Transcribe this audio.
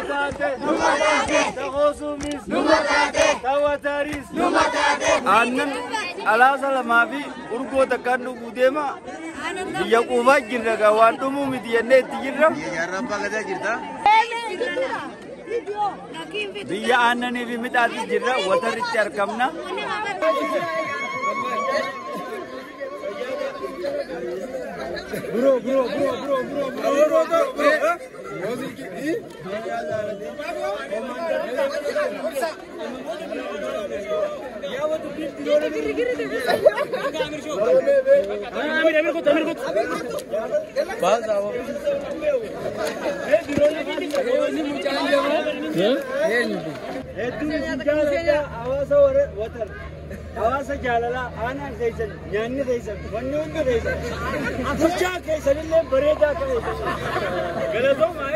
Numa taate. Numa taate. Takhoosuumis. Numa taate. Tawataaris. Numa taate. Aannan alaasa lamaa fi urgoo takkaan dhuguu deema. Biyya quufaa jirra gaa waan dhumuu miti jennee itti jirra. Biyya aannanii fi midhaatis jirra Wataritti argamna. Bro, bro, bro, bro, bro, bro, bro, bro. Hedduun isin jaaladha hawaasa Watar. Hawaasa jaalalaa aanaan keessan, nyaanni keessan, wanni hundi keessan. Bulchaa keessanillee bareedaa ta'e. Galatoomaa.